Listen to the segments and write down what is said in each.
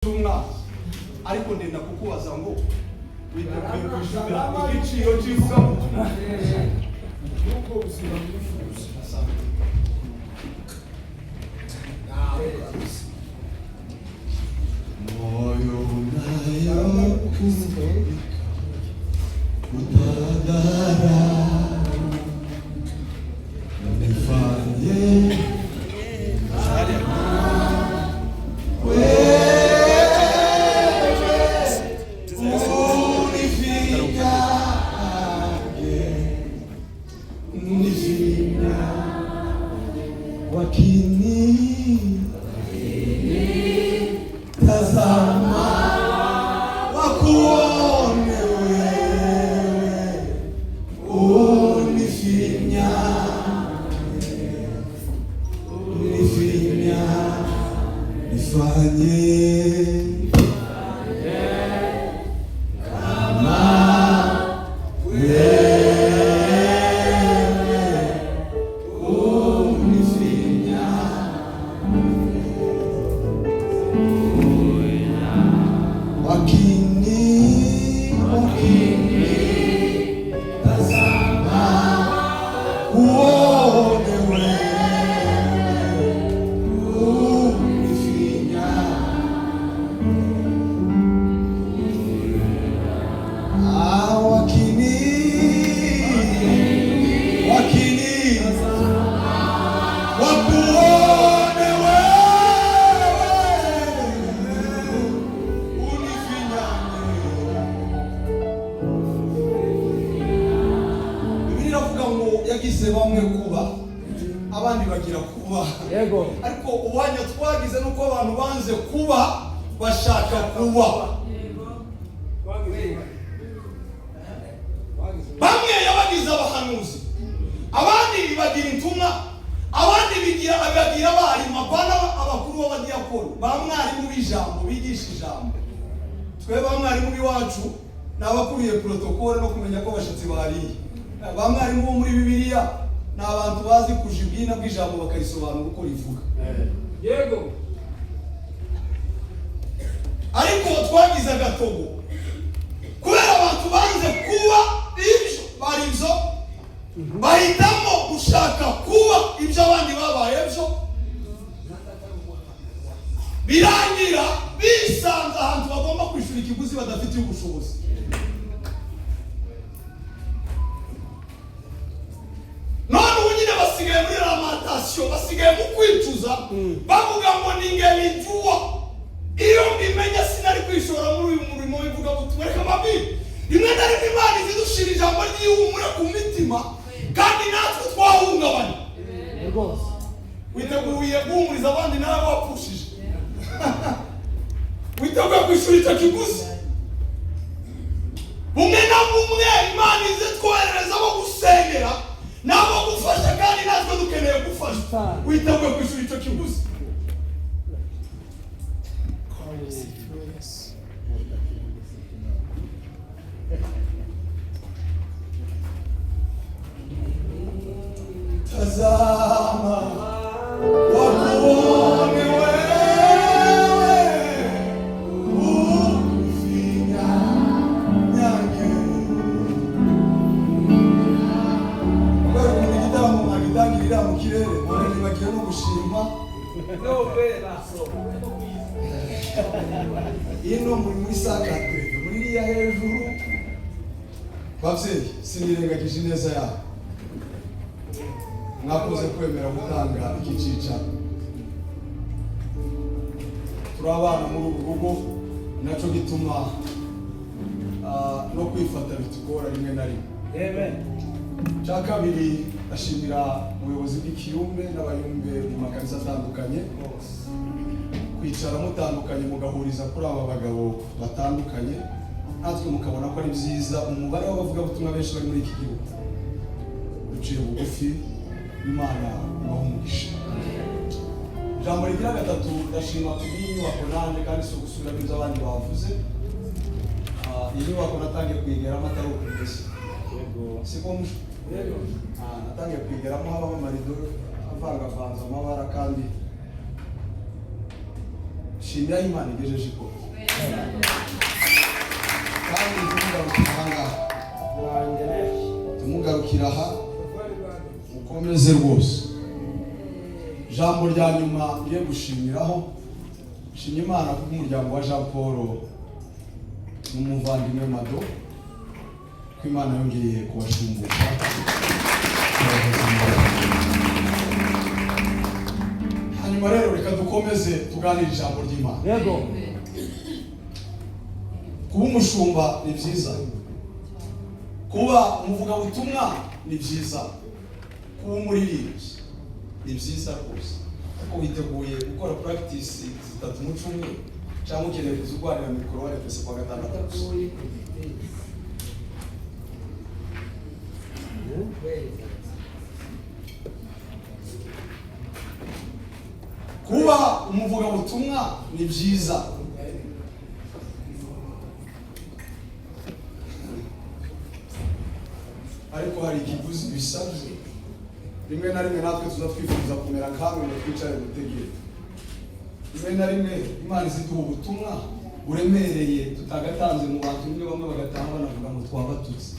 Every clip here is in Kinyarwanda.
Cy'umwanzi, ariko ndenda kukubaza ngo witeguye kwishyura igiciro cy'ivugabutumwa? N'ubwo buzima mwifuza. Asante. Nawe kabisa. Moyo unayokumbika utadharau, nifanye wewe unifinyange, unifinya wakini tazama wakuone wewe, unifinya, unifinya, nifanye kama wewe unifinya. Wakini, wakini, tazama uone wewe, unifinya. Ah, wakini, wakini, wakuone wewe, unifinyane. Bibiliya iravuga ngo yagize bamwe kuba, abandi bagira kuba. Ariko ubuhanya twagize nuko abantu banze kuba, bashaka kuba. Bamwe yabagize abahanuzi, abandi bibagira intumwa, abandi bigira bagira abarimu, apana abakuru b'abadiyakoni, ba mwarimu b'ijambo, bigisha ijambo. Twe ba mwarimu b'iwacu ni abakuriye protokole no kumenya ko abashyitsi bariye. Ba mwarimu bo muri Bibiliya ni abantu bazi kuja ibwina bw'ijambo, bakarisobanura uko rivuga. Ariko twagize agatogo kubera abantu banze kuba ibyo bari byo, bahitamo gushaka kuba ibyo abandi babaye byo, birangira bisanze ahantu bagomba kwishyura ikiguzi badafitiye ubushobozi. None ubu nyine basigaye muri lamentation, basigaye mu kwicuza, bavuga ngo ningelijua, iyo mbimenya sinari kwishora muri uyu murimo w'ivugabutumwa. Reka mbabwire, rimwe na rimwe Imana izidushira ijambo ry'ihumure ku mitima kandi natwe twahungabanye. Witeguye guhumuriza abandi nawe wapfushije? Witeguye kwishyura icyo kiguzi? Bumwe na bumwe Imana ize twoherereza abo gusengera n'abo gufasha kandi natwe dukeneye gufashwa. Witeguye kwishyura icyo kiguzi? Asifiwe Yesu. Tazama wakuone wewe, unifinyange. Kubera ukuntu igitaramo mwagitangirira mu kirere, none nibagiwe no gushima. Ino muri sakateve, muri iriya hejuru. Babyeyi, sinirengagije ineza yabo, mwakoze kwemera gutanga iki cyicaro. Turi abana muri uru rugo, nacyo gituma no kwifata bitugora rimwe na rimwe. Cya kabiri, ndashimira ubuyobozi bw'ikiyumbe n'abayumbe mu makanisa atandukanye, kwicara mutandukanye mugahuriza kuri aba bagabo batandukanye, natwe mukabona ko ari byiza. Umubare w'abavugabutumwa benshi bari muri iki gihugu, duciye bugufi, Imana ibaha umugisha. Ijambo rigira gatatu, ndashima ku bw'iyi nyubako nanjye, kandi si ugusubiramo ibyo abandi bavuze. Iyi nyubako natangiye kuyigeramo atari uku imeze, siko musho? Natangiye kuyigeramo habamo amarido avangavanze amabara, kandi Shimira Imana igejeje ikoro kandi tumugarukira aha ngaha, tumugarukira aha, mukomeze rwose. Ijambo rya nyuma ngiye gushimiraho, nshimye Imana kubw'umuryango wa Jean Paul n'umuvandimwe Mado, ko Imana yongeye kubashumbusha. Hanyuma rero reka dukomeze tuganire ijambo ry'Imana. Yego. Kuba umushumba ni byiza, kuba umuvugabutumwa ni byiza, kuba umuririmbyi ni byiza rwose, ariko witeguye gukora practice zitatu mu cyumweru cyangwa ukeneye kuzurwanira mikoro wa repese kwa gatandatu gusa? Kuba umuvugabutumwa ni byiza, ariko hari ikiguzi bisabye. Rimwe na rimwe natwe tuza twifuza kumera nkamwe ngo twicare dutegere. Rimwe na rimwe Imana iziduha ubutumwa buremereye tutagatanze mu bantu, rimwe bamwe bagataha banavuga ngo twabatutse.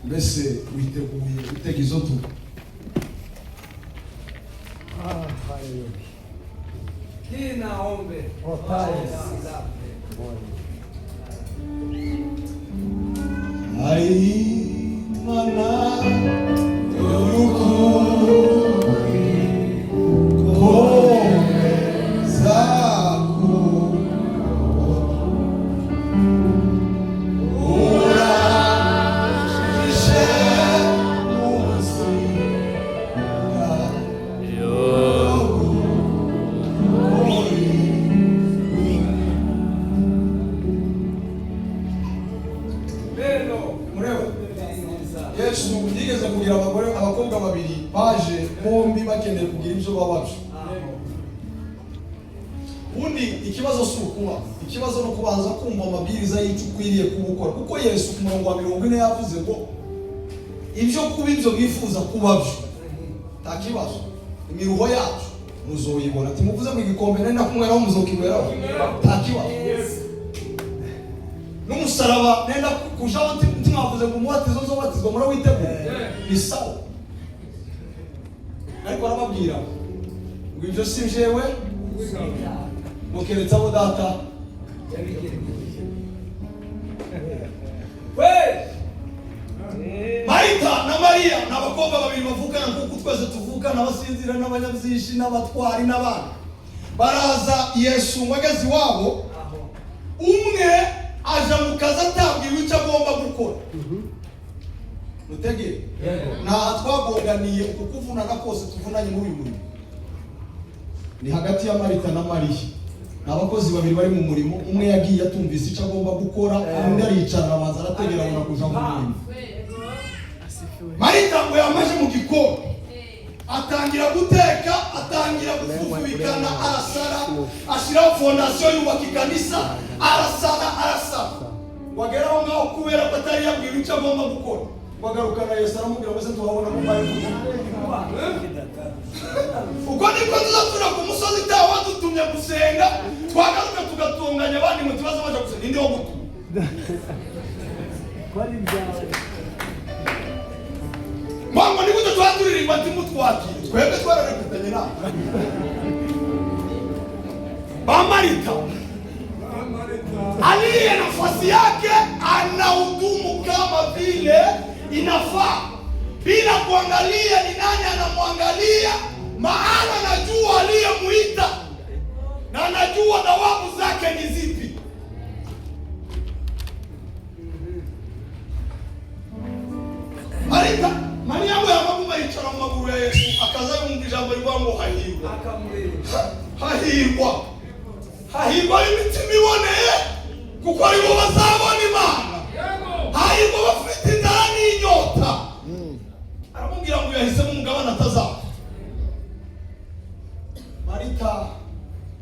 Mbese witeguye gutega izo tuba? Ah, haleluya. Kina ombe. Imana y'ukuri komeza urangije munsi Lelo. Mureba Yesu yigeze kugira abagore, abakobwa babiri baje bombi bakeneye kugira ibyo bababyo. Ubundi ikibazo si ukuba, ikibazo ni ukubanza kumva amabwiriza y'icyo ukwiriye kuba ukora, kuko Yesu ku murongo wa 40 yavuze ngo ibyo kuba ibyo bifuza kuba byo nta kibazo, imiruho yacu muzoyibona. Ati muvuze ngo igikombe nari nakunyweraho muzokinyweraho, nta kibazo. N'umusaraba nenda kujaho ntimwavuze ngo umubatizo nzobatizwa murawitegura, ni sawa. Ariko arababwira ngo ibyo si jewe, ngo keretse abo data. Marita na Mariya ni abakobwa babiri bavukana nk'uko twese tuvukana, abasinzira n'abanyabyishi n'abatwari n'abana. Baraza Yesu ngo ageze iwabo, umwe aja mu kazi atabwiwe icyo agomba gukora. Mutegere, ntaha twagonganiye uku kuvunana kose tuvunanye muri uyu murimo ni hagati ya Marita na Mariya. Ni abakozi babiri bari mu murimo, umwe yagiye atumvise icyo agomba gukora, undi aricara arabanza arategera abona kuja mu murimo. Marita ngo yamaje mu gikoni atangira guteka, atangira gufufubikana, arasara, ashyiraho fondasiyo, yubaka ikanisa, arasara arasara, ngo agere aho ngaho kubera ko atari yabwiwe icyo agomba gukora, ngo agarukana Yesu aramubwira ngo ese tuhabona ko mbaye mvuga. Uko niko tuza tura ku musozi itaha wadutumye gusenga, twagaruka tugatunganya abandi ngo tubaze baje gusenga, ninde wo gutuma? Mama ni gute tuba turirimba ntimutwakire? Twebwe twararepetanye nawe. Ba Marita aliye nafasi yake anahudumu kama vile inafaa, bila kuangalia ni nani anamwangalia, maana anajua aliyemuita na anajua thawabu zake ni zipi. Marita, Mariya we yamaguma yicara mu maguru ya Yesu, akaza yumva ijambo rivuga ngo hahirwa, hahirwa, hahirwa imitima iboneye, kuko aribo bazabona Imana. Hahirwa abafite inzara n'inyota. Aramubwira ngo yahisemo umugabane atazapfa. Marita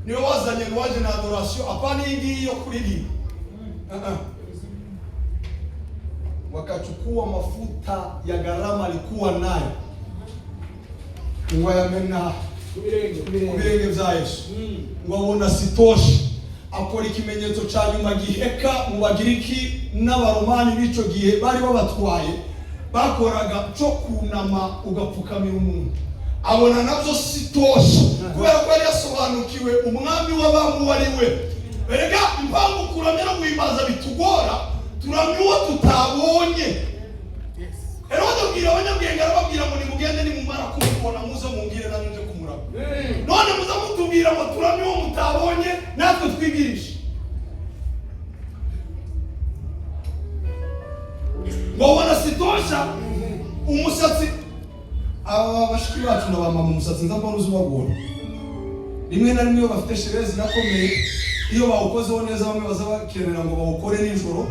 niwe wazanye waje na adoration, apana iyi ngiyi yo kuririmba. Wakachukua mafuta ya gharama alikuwa nayo, wayamena Ku birenge. Ku birenge bya Yesu. Ngo abona sitoshi, akora ikimenyetso cya nyuma giheka mu Bagiriki n'Abaromani b'icyo gihe bari babatwaye bakoraga, cyo kunama ugapfukamira umuntu. Abona nabyo sitoshi, kubera ko yari yasobanukiwe umwami w'abami uwo ari we. Erega impamvu kuramya no guhimbaza bitugora, turamya uwo tutabonye. Herode abwira abanyabwenge, arababwira ngo: "Nimugende, nimumara kumubona muze mumbwire, nanjye nje kumurama." None muze mutubwira ngo turamye uwo mutabonye, natwe twigirishe. Ngo ubona sitosha umusatsi. Aba bashiki bacu na ba mama, umusatsi nza mbona uzi ubagora rimwe na rimwe iyo bafite sherezi irakomeye. Iyo bawukozeho neza, bamwe baza bakenera ngo bawukore nijoro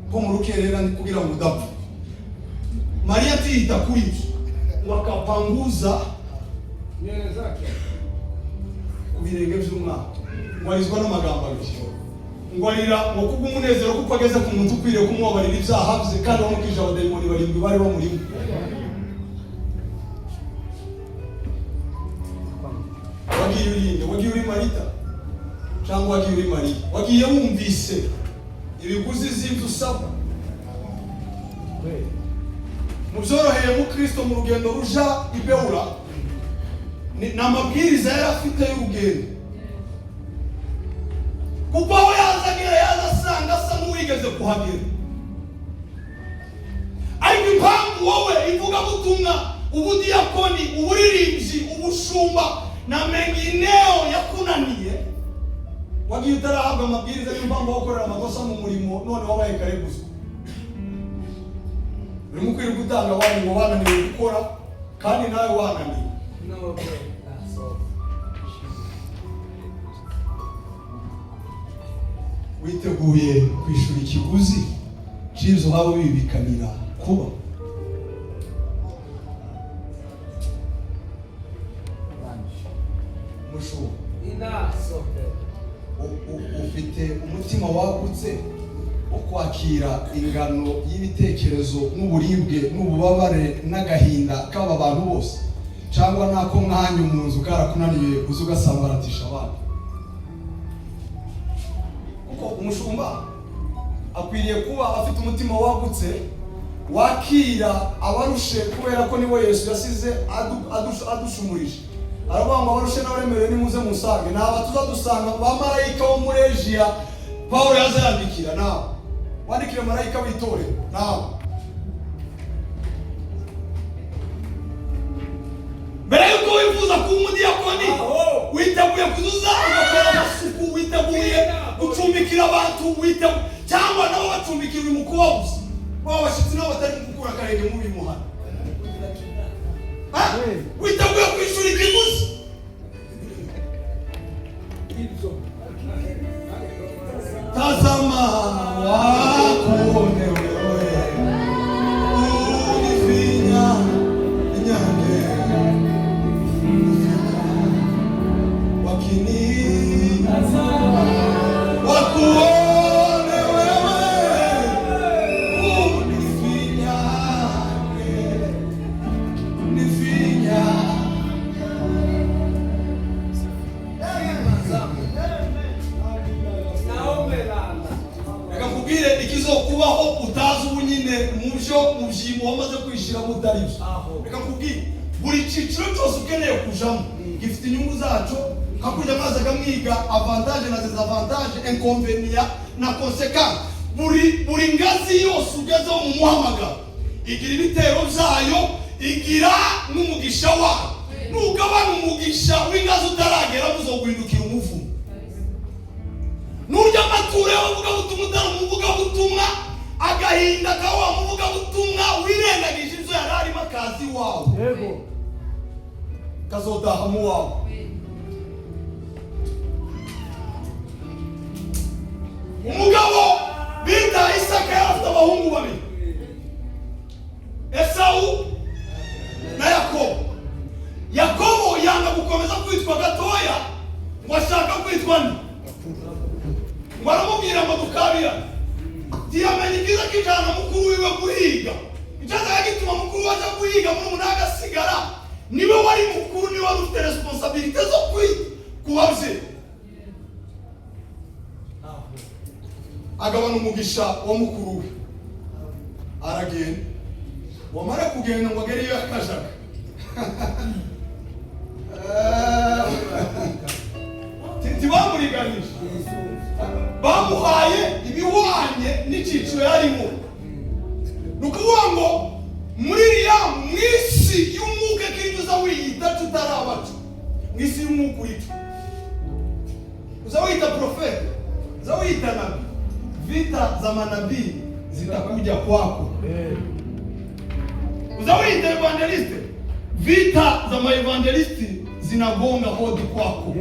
nko mu rukerera kugira ngo udapfa. Mariya atiyita kuri ibyo, ngo akapanguza Nywele zake. ku birenge by'umwana. Ngo arizwa n'amagambo abiri, ngo arira ngo kubw'umunezero, kuko ageze ku muntu ukwiriye kumubabarira ibyaha bye, kandi wamukije abadayimoni barindwi bari bamurimo. Wagiye urinde? Wagiye uri Marita cyangwa wagiye uri Mariya? Wagiye wumvise ibiguzi z'ibyo usabwa? Mu byoroheye mu Kristo mu rugendo ruja i Bewura ni amabwiriza yari afite y'urugendo, kuko aho yaza agera yaza asanga asa n'uwigeze kuhagera. Ariko impamvu wowe ivugabutumwa, ubudiyakoni, uburirimbyi, ubushumba na mengineo yakunaniye, wagiye utarahabwa amabwiriza. Niyo mpamvu wakorera amakosa mu murimo, none wabaye kare gusa urimo kwirirwa utanga abandi ngo bananiwe gukora kandi nawe wananiwe. No, so. Witeguye kwishyura ikiguzi cy'ibyo waba wibikanira kuba? Mushumba, Ina sote. Ufite umutima wagutse wo kwakira ingano y'ibitekerezo n'uburibwe n'ububabare n'agahinda k'aba bantu bose, cyangwa nako mwanya mu nzu karakunaniye, uza ugasambaratisha abandi? Kuko umushumba akwiriye kuba afite umutima wagutse wakira abarushe, kubera ko nibo Yesu yasize adushumurije. Aravuga ngo: "Abarushe n'abaremerewe nimuze musange." Ni aba tuza dusanga ba marayika wo muri Asia Pawulo yazayandikira. Nawe wandikire marayika w'itorero nawe. Mbere yuko wifuza kuba umudiyakoni, witeguye kuzuza ugakora amasuku? Witeguye gucumbikira abantu? Witeguye cyangwa nabo bacumbikira uri mu kubabuza baba bashyitsi nabo batari mu gukura akarenge muri uyu muhanda? Ha? Witeguye kwishyura ikiguzi? Ibyo. Tazama wakuone wewe, unifinyange, wakini wakuone wewe, unifinyange, nifinya. Naomelana. Reka nkubwire ikizokubaho utazi ubu nyine mu byo mu byimo wamaze kwishyiramo utari byo. Aho. Reka nkubwire, buri cyiciro cyose ukeneye kujamo gifite inyungu zacyo. Hakurya amazi akamwiga avantage na désavantage, inconvénient na conséquence. Buri ngazi yose ugezeho mu muhamagaro igira ibitero byayo, igira n'umugisha wayo. Nugabana umugisha w'ingazi utaragera, uzoguhindukira umuvumo. Nurya amaturo y'abavugabutumwa utari umuvugabutumwa, agahinda ka wa muvugabutumwa wirengagije ibyo yari arimo akazi iwawe kazotaha mu wawe. Umugabo bita Isaka yari afite abahungu babiri, Esawu na Yakobo. Yakobo yanga gukomeza kwitwa gatoya, ngo ashaka kwitwa nde? Ngo aramubwira ngo dukabira. Ntiyamenya ibyiza kijana mukuru wiwe guhiga. Icyazaga gituma mukuru we aja guhiga, murumuna we agasigara. Niwe wari mukuru, niwe wari ufite responsabilité zo kwita ku babyeyi. Agabana umugisha wa mukuru we, aragenda. Wamara kugenda ngo agere iyo yakajaga, ntibamuriganyije, bamuhaye ibihwanye n'icyiciro yarimo. Ni ukuvuga ngo muri iriya mu isi y'umwuka, kirimo uza wiyita tutarabacu, mu isi y'umwuka urica uza wiyita prophète, uza wiyita nabii, vita za manabii zitakuja kwako. Uza wiyita évangéliste, vita za maevangelisti zinagonga hodi kwako.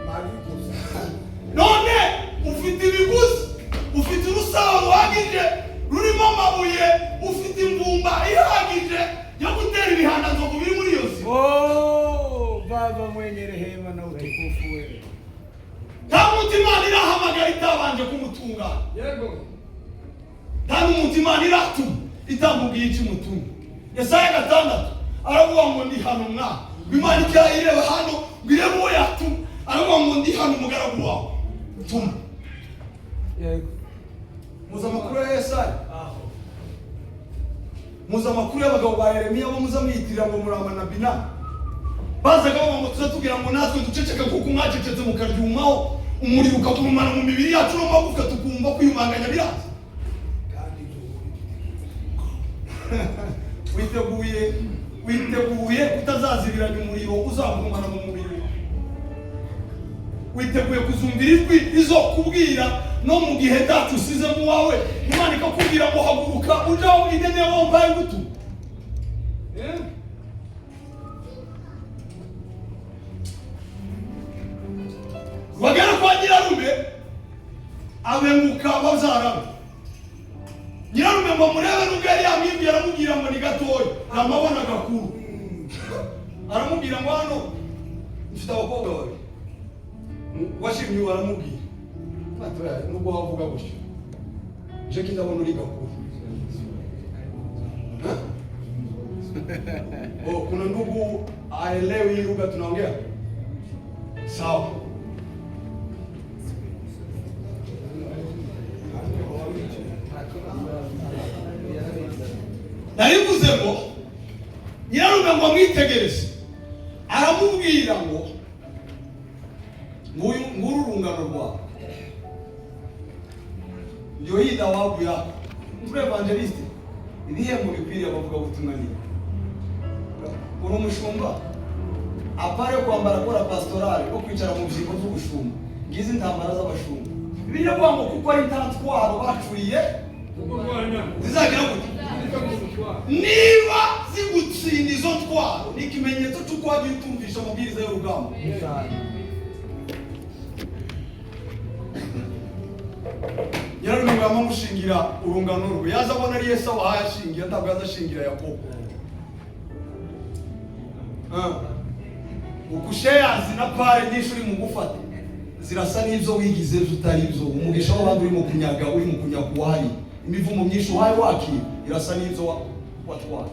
Malipo sasa. None ufite ibiguzi, ufite urusaro ruhagije rurimo amabuye, ufite imvumba ihagije yo gutera ibihandanzovu biri muri iyo si. Oh, Baba mwenye rehema na utukufu wewe. Nta muntu Imana irahamagara itabanje kumutunganya. Yego. Nta n'umuntu Imana iratuma itamubwiye icyo imutumye. Yesaya 6 aravuga ngo: "Ndi hano mwana." Ngo Imana ijya ireba hano ngo irebe uwo yatuma, aravuga ngo: "Ndi hano umugaragu wawe, tuma." Yego. Muzi amakuru ya Yesaya? Aho. Muzi amakuru y'abagabo ba Yeremiya bo muza mwiyitirira ngo muri amanabina, bazaga bavuga ngo tuza tubwira ngo natwe duceceke kuko mwacecetse mukaryumaho, umuriro ukagurumana mu mibiri yacu no mu magufwa, tukumva kwiyumanganya biraza? Kandi duhuri. Witeguye kutazazibiranya umuriro uzagurumana mu mubiri wawe? Witeguye kuzumvira ijwi rizokubwira no mu gihe data usize mu wawe, Imana ikakubwira ngo: "Haguruka uje aho idene wambaye gutu"? Eh? Bagera kwa nyirarume, abenguka babyara be. Nyirarume ngo murebe, nubwo yari yamwibwiye, aramubwira ngo ni gatoya, ntamabona gakuru. Aramubwira ngo: "Hano mfite abakobwa babiri, washimye uwo." Aramubwira ati: "Nubwo wavuga gutyo, je ndabona uri gakuru." Huh? Oh, kuna ndugu aelewi hii lugha tunaongea? Sawa. Narivuze ngo nyirarume ngo amwitegereze, aramubwira ngo: "Nguyu, nguru urungano rwawe, ndio hii thawabu yako." Turi évangéliste, ibihembo bikwiriye abavugabutumwa ni uri umushumba, à part yo kwambara kora pastorale no kwicara mu byimbo by'ubushumba, ngizi intambara z'abashumba. Bibiliya iravuga ngo kuko ari nta bacuriye Kurwanya. zizagira gute? Niba zigutsinda izo ntwaro, ni ikimenyetso cy'uko wagiye utumvisha amabwiriza y'urugamba. Cyane. Nyirarume ngo yamushingira urungano rwe, yaza abona ari Yesu abahaye ashingira, ntabwo yaza ashingira Yakobo. Ukushares na part nyinshi uri mu gufata zirasa n'ibyo wigize ejo utari ibyo. Umugisha w'abandi uri mu kunyaga, uri mu kunyaga uwahari, imivumo myinshi uhaye wakira irasa n'ibyo watwaye.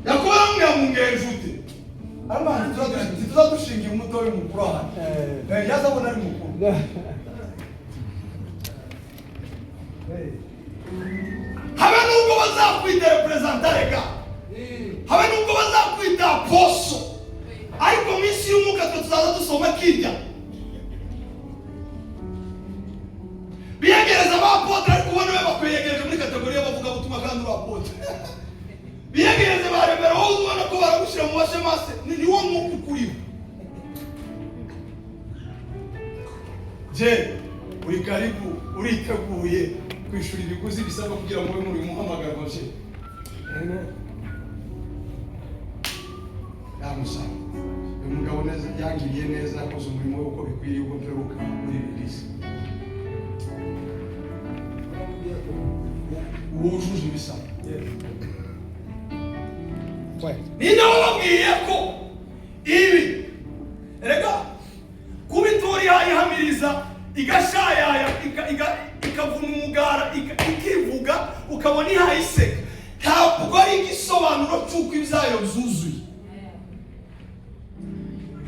Yakobo aramubwira ngo: "Ngenje ute?" Aramubwira ati: "Ntituzadushingira umutobe mukuru ahari." Yaza abona ari mukuru. Habe nubwo bazakwita représentant légal, habe nubwo bazakwita apôtre, ariko mu isi y'umwuka twe tuzaza dusoma kirya biyegereza ba apôtre, ariko ubona we bakwiyegereje muri catégorie y'abavugabutumwa kandi uri apôtre. Biyegereze ba révérend, wowe ubona ko baragushyira mu bashemase, ni wo mwuka ukuriho. Je, uri karibu, uriteguye kwishura ibiguzi bisabwa kugira ngo ube muri uyu muhamagaro je? Amen. Yamusaba uyu mugabo neza, yangiriye neza, yakoze umurimo we uko bikwiriye ubwo mperuka muri release wujuje ibisabwa. Ninde wababwiye ko ibi? Rega kuba itora ihamiriza, igashayaya, ikavuna umugara, ikivuga.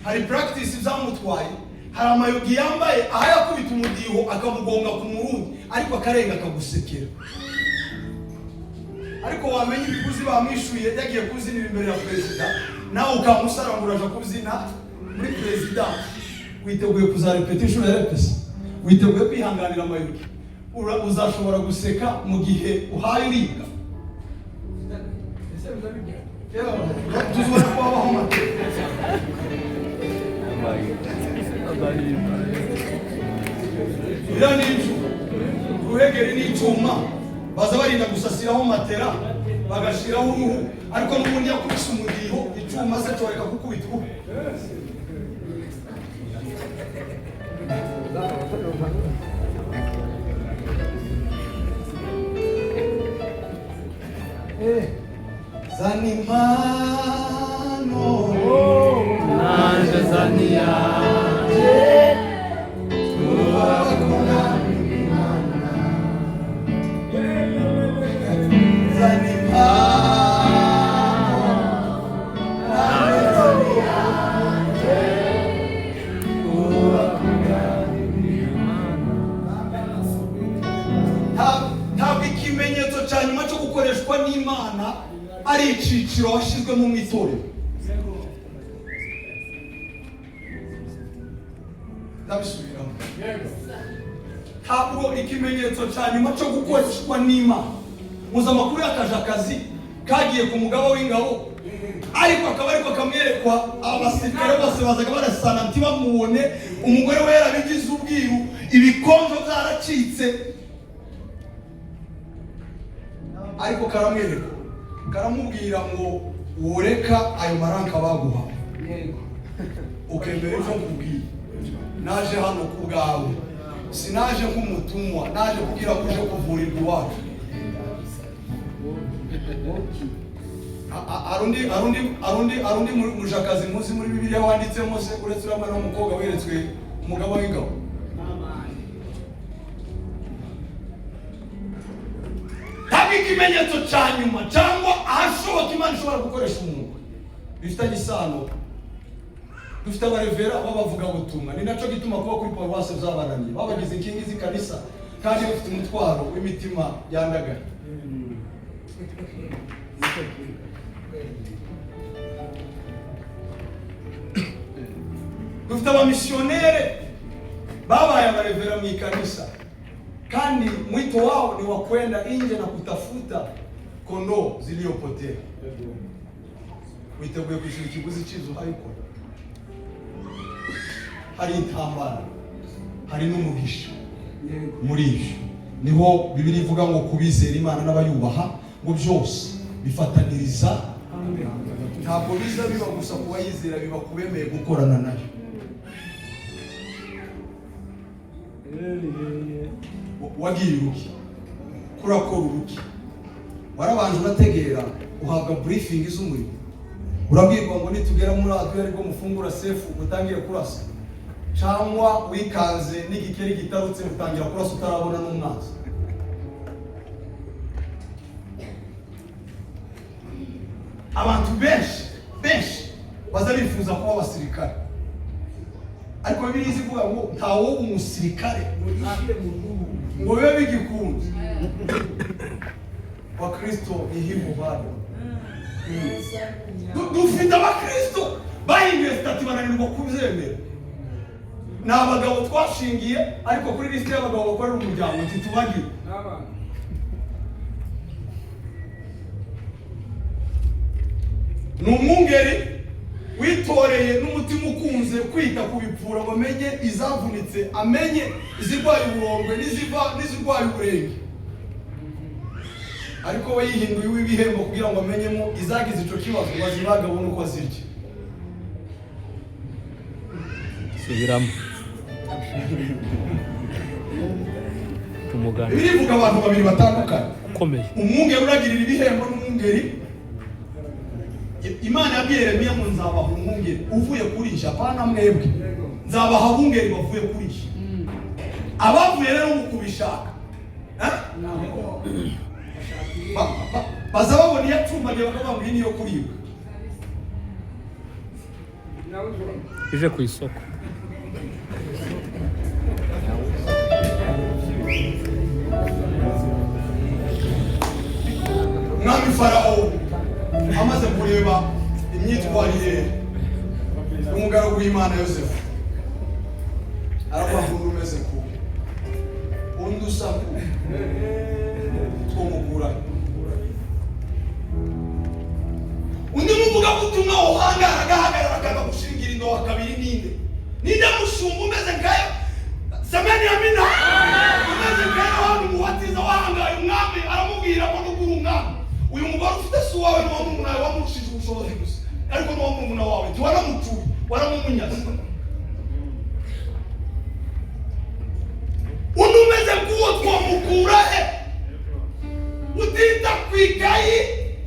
Hari practice byamutwaye, hari amayogi yambaye, aho yakubita umudiho akamugonga ku murundi, ariko akarenga akagusekera. Ariko wamenya ibiguzi bamwishuye yagiye kubyinira imbere ya perezida, nawe ukamusara ngo uraja kubyina muri perezida. Witeguye kuzarepeta inshuro ya repesi? Witeguye kwihanganira amayogi? Uzashobora guseka mu gihe uhaye uribwa? Tuzubona ko habaho amateka. Iriya ni inzu, uruhegeri ni icyuma baza barinda gusasiraho matera, bagashiraho uruhu, ariko n'ubundi yakubise umudiho icyuma se cyoreka kukubita uruhu? Zana impano. Nanje zana iyanjye. Twubake umwami Imana. Zana impano, nanjye zana iyanjye, twubake umwami Imana. Ntabwo ikimenyetso cya nyuma cyo gukoreshwa n'Imana ari iciciro washyizwemo mu itorero. Ndabisubiramo: ntabwo ikimenyetso cya nyuma cyo gukoreshwa n'Imana. Muzi amakuru y'akajakazi kagiye ku mugaba w'ingabo, ariko akaba ariko kamwerekwa, abasirikare bose bazaga barasana ntibamubone. Umugore we yarabigize ubwiru, ibikonjo byaracitse, ariko karamwereka, karamubwira ngo woreka ayo maranka baguha, ukemera ibyo nkubwiye. Naje hano ku bwawe, sinaje nk'umutumwa, naje kugira ngo uje kuvurirwa iwacu. Hari undi mujakazi muzi muri Bibiliya wanditsemo se, uretse uriya mwana w'umukobwa weretswe umugaba w'ingabo? Ntabwo ikimenyetso cya nyuma cyangwa ahashoboka Imana ishobora gukoresha umuntu bifitanye isano. Dufite abarevera b'abavugabutumwa, ni nacyo gituma kuba kuri paruwasi byabananiye, babagize inkingi z'ikanisa kandi bafite umutwaro w'imitima yandagaye. Dufite abamisiyonere babaye abarevera mu ikanisa, kandi mwito wao ni wa kwenda nje na kutafuta kondoo ziliyopotea. Witeguye kwishyura ikiguzi cy'izo uhayikora? Hari intambara, hari n'umugisha muri ibyo. Niho Bibiliya ivuga ngo kubizera Imana n'abayubaha ngo byose bifataniriza. Ntabwo biza biba gusa ku bayizera, biba ku bemeye gukorana nayo. Wagiye uruki kurakora uruki, warabanje urategera, uhabwa briefing z'umurimo, urabwirwa ngo nitugera muri atwe aribwo mufungura sefu mutangire kurasa, cyangwa wikanze n'igikeri gitarutse mutangira kurasa utarabona n'umwanzi? Abantu benshi benshi baza bifuza kuba abasirikare, ariko Bibiliya ivuga ngo ntawo umusirikare ngo bibe bigikunze. Wakristo ni hivyo bado. Dufite abakristo bahinduye statut, bananirwa kubyemera. Ni abagabo twashingiye, ariko kuri lisite y'abagabo bakorera umuryango ntitubagire. N'abana. Ni umwungeri witoreye n'umutima ukunze kwita ku bipfura, ngo amenye izavunitse, amenye izirwaye uburondwe n'iziva n'izirwaye uburenge, ariko we yihinduye uw'ibihembo kugira ngo amenyemo izagize ico kibazo ngo azibaga abone uko azirya. Subiramo tumugana. Bibiliya ivuga abantu babiri batandukanye: ukomeye. Umwungeri uragirira ibihembo n'umwungeri. Imana yabwiye Yeremiya ngo nzabaha umwungeri uvuye kuri nje, apana mwebwe, nzabaha abungeri bavuye kuri nje. Abavuye rero mu kubishaka, eh? Baza babona iyo acumbagiye bakavuga ngo iyi niyo kuribwa. Ije ku isoko. Umwami Farawo amaze kureba imyitwarire y'umugaragu w'Imana Yosefu, aravuga ngo undi umeze ku undi usa ku twomukura, undi muvugabutumwa uhangara agahagarara akanga gushingira indoha kabiri, ninde ninde mushumba umeze nkayo semeni ya mina umeze nka Yohana Umubatiza wahangaye umwami aramubwira ngo nubwo uri umwami, uyu mugore ufite si uwawe, ni uwa murumuna wawe, wamurushije ubushobozi gusa, ariko ni uwa murumuna wawe, ntiwanamucuye, waramumunyaze. Undi umeze nk'uwo twamukura he, utita ku ikayi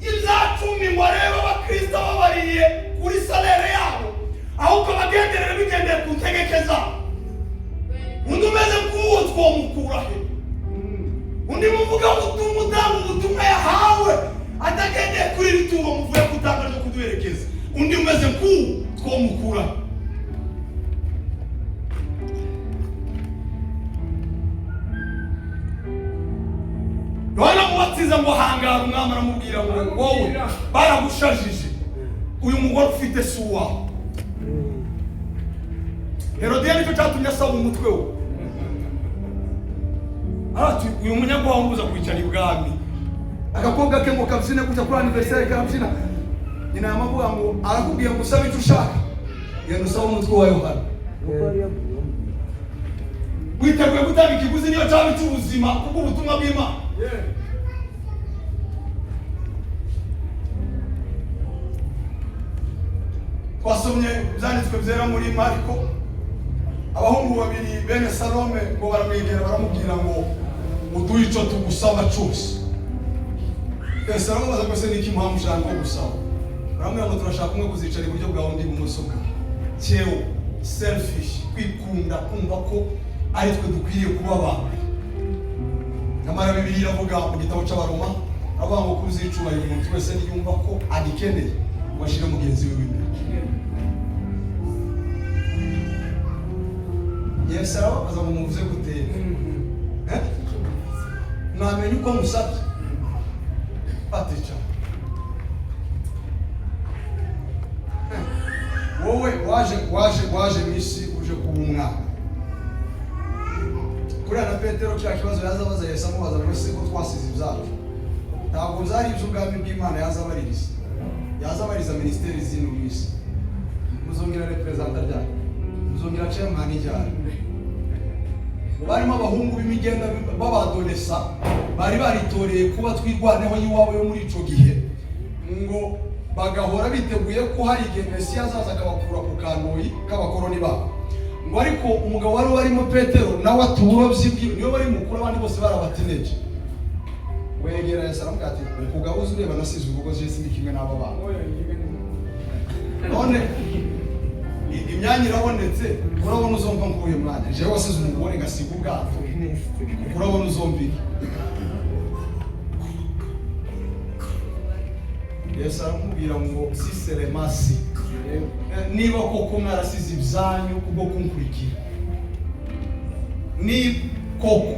y'ibya cumi ngo arebe abakristo babariye kuri salaire yabo, ahubwo bagenderere bigendeye ku ntegeke zabo? Undi umeze nk'uwo twamukura he? Undi muvuga ubutumwa, utanga ubutumwa yahawe atagendeye kuri iri turo muvuye gutanga ryo kuduherekeza, undi umeze nk'uwo twamukura he? Yohana Mubatiza ngo hangara umwami aramubwira ngo wowe baragushajije, uyu mugore ufite si uwawe. Herodiya nicyo cyatumye asaba umutwe we, arati uyu munyagwahungu uza kwicara ibwami, agakobwa ke ngo kabyine gutya kuri anniversaire karabyina, nyina yamavuga ngo arakubwiye ngo usabe icyo ushaka, genda usabe umutwe wa Yohana. Witeguye gutanga ikiguzi niyo cyaba icy'ubuzima kubwo ubutumwa bw'Imana? Twasomye ibyanditswe byera muri Mariko, abahungu babiri bene Salome ngo baramwegera baramubwira ngo uduhe icyo tugusaba cyose. Yesu arababaza ngo se niki muhamushaka ko gusaba? Baramubwira ngo turashaka umwe kuzicara iburyo bwawe undi ibumoso bwawe. Cyewe selfish, kwikunda, kumva ko ari twe dukwiriye kuba abantu. Nyamara Bibiliya iravuga mu gitabo cy'Abaroma, aravuga ngo kuzicubahira umuntu wese niyumva ko agikeneye ngo ashire mugenzi we imbere. Yesu arababaza ngo muvuze gute? Mwamenye uko musabye? Batica. Wowe waje waje waje mu isi uje kuba umwana. Kuriya na Petero cya kibazo yaza abaza Yesu, amubaza ngo ese ko twasize ibyacu, ntabwo byari iby'ubwami bw'Imana yaza abaririza, yaza abariza minisiteri zino mu isi. Muzongera reperezanta ryayo, muzongera chairman ryari? Barimo abahungu b'imigenda b'abadolesa bari baritoreye kuba Twirwaneho y'iwabo yo muri ico gihe, ngo bagahora biteguye ko hari igihe Mesiya azaza akabakura ku kantoyi k'abakoroni babo. Ngo ariko umugabo wari warimo Petero nawe ati uburobyi bwiwe niwe wari mukuru, abandi bose barabatineje. Wegera Yesu aramubwira ati ukugabuza ureba nasize urugo je sindi kimwe n'aba bana, none imyanya irabonetse, urabona uzomva nkuye mwanya, jewe wasize umugore ngasiga ubwato, urabona uzomva iki? Yesu aramubwira ngo si seremasi, niba koko mwarasize ibyanyu kubwo kunkurikira, niba koko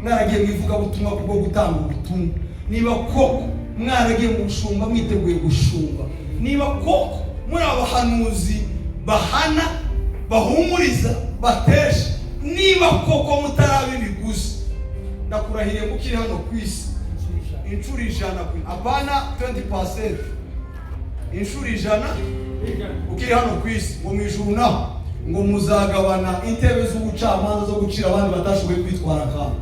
mwaragiye mu ivugabutumwa kubwo gutanga ubutumwa, niba koko mwaragiye mu bushumba mwiteguye gushumba, niba koko muri abahanuzi bahana, bahumuriza, batesha, niba koko mutaraba ibiguzi, ndakurahiriye mukiri hano ku isi inshuro 100, apana 20%, inshuro 100 ukiri hano ku isi, ngo mu ijuru naho ngo muzagabana intebe z'ubucamanza zo gucira abandi batashoboye kwitwara nkabo.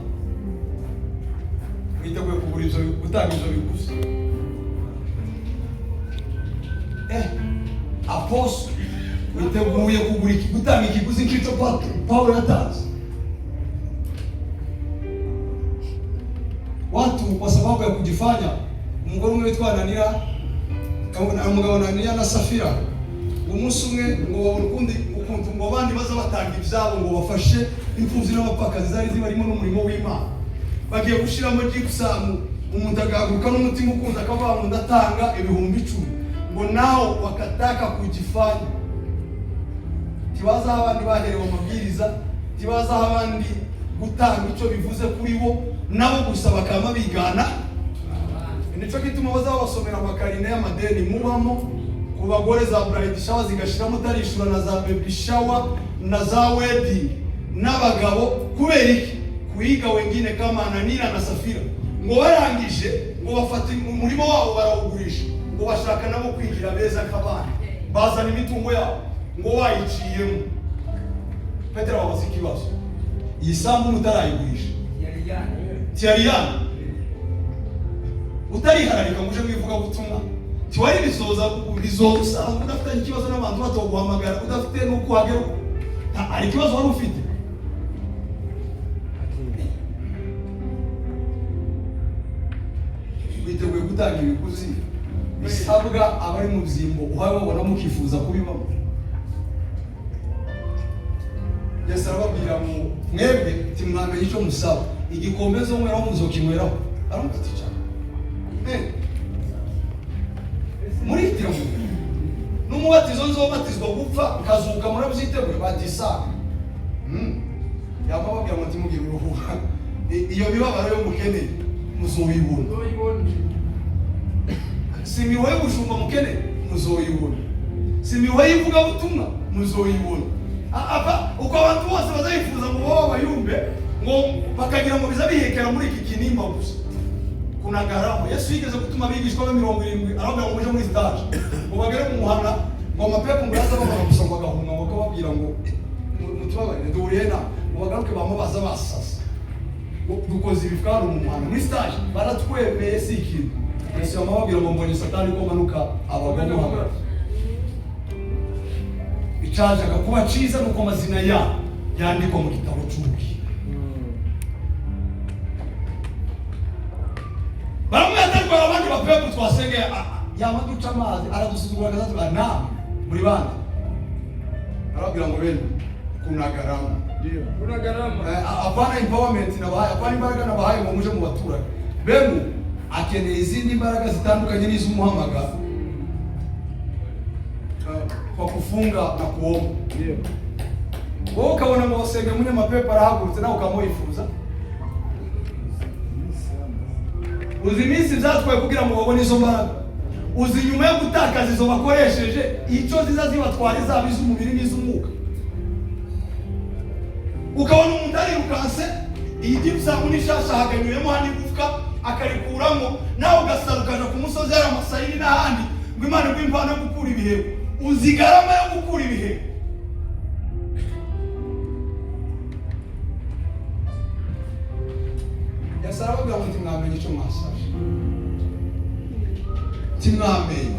Mwiteguye kugura ibyo, gutanga ibyo biguzi? Apostle witeguye kugura iki, gutanga ikiguzi nk'icyo Paulo yatanze? Watu kwa sababu ya kujifanya, umugore umwe witwa Ananiya, umugabo Ananiya na Safira, umunsi umwe ngo babone ukundi ukuntu ngo abandi baza batanga ibyabo ngo bafashe imfubyi n'abapfakazi zari zibarimo n'umurimo w'Imana, bagiye gushiramo gypsum, umuntu agahaguruka n'umutima ukunda akavuga ngo ndatanga 10,000, ngo nao wakataka kujifanya. Ntibazi aho abandi baherewe amabwiriza, ntibazi aho abandi gutanga icyo bivuze kuri bo, nabo gusa bakaba bigana. Nicyo gituma bazabasomera amakarine y'amadeni mubamo, ku bagore za bridal shower zigashiramo utarishura, na za baby shower na za wedding, n'abagabo. Kubera iki? Kuiga wengine kama Anania na Safira. Ngo barangije ngo bafata umurimo wabo barawugurisha, ngo bashaka nabo kwigira beza nk'abandi, bazana imitungo yabo ngo wayiciyemo. Petero ababaza ikibazo: iyi sambu mutarayigurisha tiyari yanyu, utarihararika ngo uje mu ivugabutumwa, tiwari bizoza bizoza usanzwe udafitanye ikibazo n'abantu, batoguhamagara, udafite n'uko uhagera, hari ikibazo wari ufite? Witeguye gutanga ibiguzi bisabwa abari mu byimbo uhawe babona mukifuza kubibamo? Yesu arababwira ngo mwebwe timwamenye icyo musaba. Igikombe zo nyweraho muzokinyweraho? Aramubwira ati cyane. Muriteguye n'umubatizo nzobatizwa gupfa nkazuka, murabyiteguye? Bati saga. Yamababwira ngo ntimugire uruhuha, iyo mibabaro yo mukeneye muzoyibona, si imiruho y'ubushumba mukeneye muzoyibona, si imiruho y'ivugabutumwa muzoyibona. Apa uko abantu bose bazayifuza ngo babe abayumbe, ngo bakagira ngo biza bihekera muri iki kinimba gusa. Kuna gharama. Yesu yigeze gutuma abigishwa be 70, arababwira ngo muje muri stage, ngo bagere mu muhana, ngo amapepo ngo yaza babona gusa ngo agahunga, ngo akababwira ngo mutubabarire duhuriye na, ngo bagaruke bamubaza basasa ngo dukoze ibifu hano mu muhanda muri stage baratwemeye si ikintu. Yesu yamababwira ngo mbonye Satani ko manuka abagamo hagati. Icajaga kuba ciza nuko amazina yabo yandikwa mu gitabo c'ubugingo. Baramwata, ariko hari abandi bapepu twasengeye yama duca amazi aradusuzugura akazatuba nawe muri bande. Arababwira ngo bene kuna gharama. Kuna gharama. Hapana empowerment nabahaye, hapana imbaraga nabahaye ngo muje mu baturage bemu. Akeneye izindi mbaraga zitandukanye n'iz'umuhamagaro kwa kufunga na kuomba. Wowe ukabona ngo wasenge munyamapepo arahagurutse, nawe ukamuyifuza. Uzi iminsi byatwaye kugira ngo babone izo mbaraga? Uzi nyuma yo gutakaza izo bakoresheje icyo ziza zibatwara, izaba iz'umubiri n'iz'umwuka? Ukabona umuntu arirukanse, iyi gipusamu n'ishasha haganyuyemo hano igufwa akarikuramo, nawe ugasara ukaja ku musozi hari amasayini n'ahandi ngo Imana iguhe impano yo gukura ibihebo. Uzi gharama yo gukura ibihebo? Yesu arababwira ngo ntimwamenye icyo mwasabye, ntimwamenye,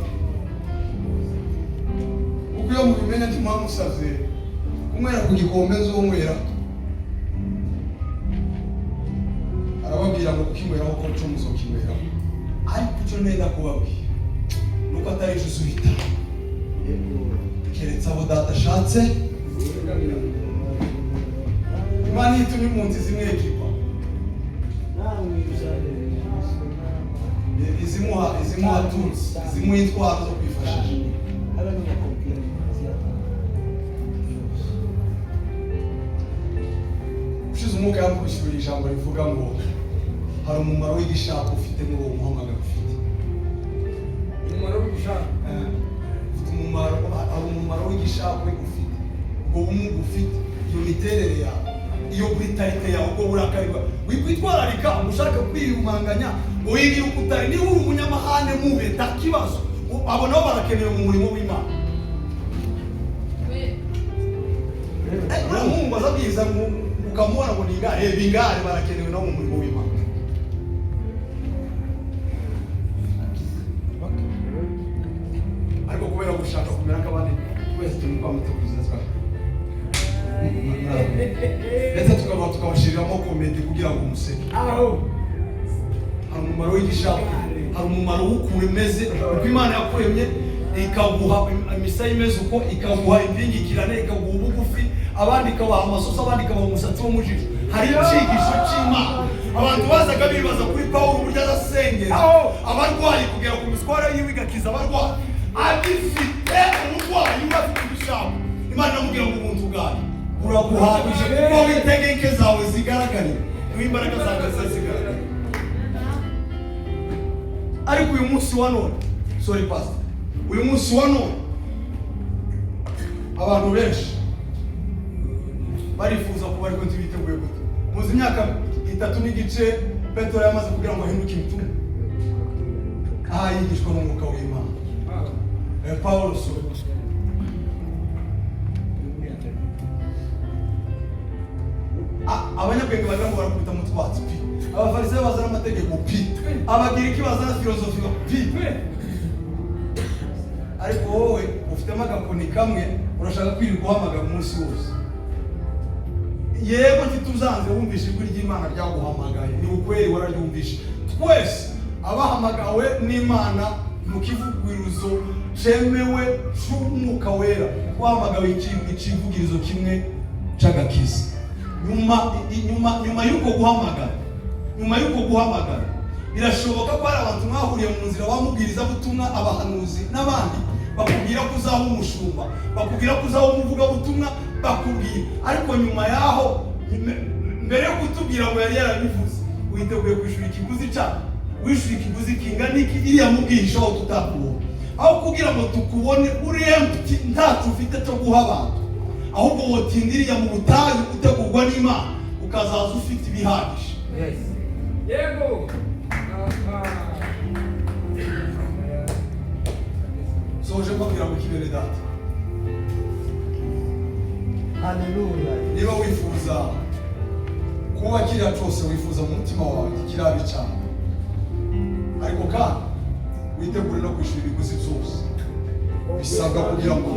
kuko iyo mubimenya ntimwamusavye kunywera ku gikombe nzonywera. Arababwira ngo kukinyweraho ko cyo muzokinyweraho, ariko icyo nenda kubabwira nuko atari ejo uzubitanga, keretse abo Data ashatse. Imana iyo itumye impunzi zimwe ekipa izimuha tools, izimuha intwaro zo kwifashisha. Ushize umwuka yamuhishuriye ijambo rivuga ngo hari umumaro w'igishaka ufite muri uwo muhamagaro ufite. Umumaro w'igishaka. Ufite umumaro, hari umumaro w'igishakwe ufite, ubwo bumuga ufite, iyo miterere yawe, iyo brutalité yawe, ubwo burakari bwawe. Wikwitwararika ngo ushake kwiyumanganya ngo wigire uko utari. Niba uri umunyamahane mube, nta kibazo. Abo nabo barakenewe mu murimo w'Imana. Uriya muhungu aza abwiriza ngo ukamubona ngo ni ingare, bingare barakenewe nabo mu murimo w'Imana. Ariko kubera gushaka kumera nk'abandi twese turi kwamutse kuziza ndetse tukaba tukabashiriramo comedy kugira ngo umuseke. Aho. Hari umumaro w'igishaka, hari umumaro w'ukuntu umeze, uko Imana yakuremye, ikaguha imisaya imeze uko, ikaguha impingikirane, ikaguha ubugufi, abandi ikabaha amasoso, abandi ikabaha umusatsi wo mu jisho. Hari icyigisho cy'Imana. Abantu bazaga bibaza kuri Pawulo uburyo azasengera abarwayi kugera ku miswara yiwe igakiza abarwayi, agifite uburwayi, we afite ibishaka. Imana iramubwira ngo ubuntu Uraguhagije, kuko aho intege nke zawe zigaragarira niho imbaraga zawe ziba zigaragara. Ariko uyu munsi wa none, sorry pastor, uyu munsi wa none abantu benshi barifuza kuba, ariko ntibiteguye. Gute? Muzi imyaka 3 n'igice Petero yamaze kugira ngo ahinduke imitumwa, aha yigishwa n'Umwuka w'Imana? Paulo, sorry. Abanyabwenge bagira ngo barakubita mu twatsi pi, Abafarisayo bazana amategeko pi, Abagiriki bazana filozofi pi, ariko wowe ufitemo agakoni kamwe, urashaka kwirirwa uhamagara umunsi wose. Yego, ntituzanze, wumvishe ijwi ry'Imana ryaguhamagaye, ni ukweri wararyumvishe. Twese abahamagawe n'Imana mu kivugirizo cemewe c'Umwuka Wera, twahamagawe ikivugirizo kimwe c'agakiza. Nyuma y'uko guhamagara, nyuma y'uko guhamagara, birashoboka ko hari abantu mwahuriye mu nzira, bamubwirizabutumwa, abahanuzi n'abandi, bakubwira ko uzaba umushumba, bakubwira ko uzaba umuvugabutumwa, bakubwira. Ariko nyuma yaho, mbere yo kutubwira ngo yari yarabivuze, witeguye kwishyura ikiguzi cyayo? Wishyura ikiguzi kingana iki iriya mubwihisho aho tutakubona? Aho kugira ngo tukubone uri empty, ntacyo ufite cyo guha abantu, ahubwo wotinda iriya mu butayu utegurwa n'Imana, ukazaza ufite ibihagije. Yego. Aha. Soje mbabwira ngo kibere data. Haleluya. Niba wifuza kuba kiriya cyose wifuza mu mutima wawe, kirabe cyane, ariko kandi witegure no kwishyura ibiguzi byose bisabwa kugira ngo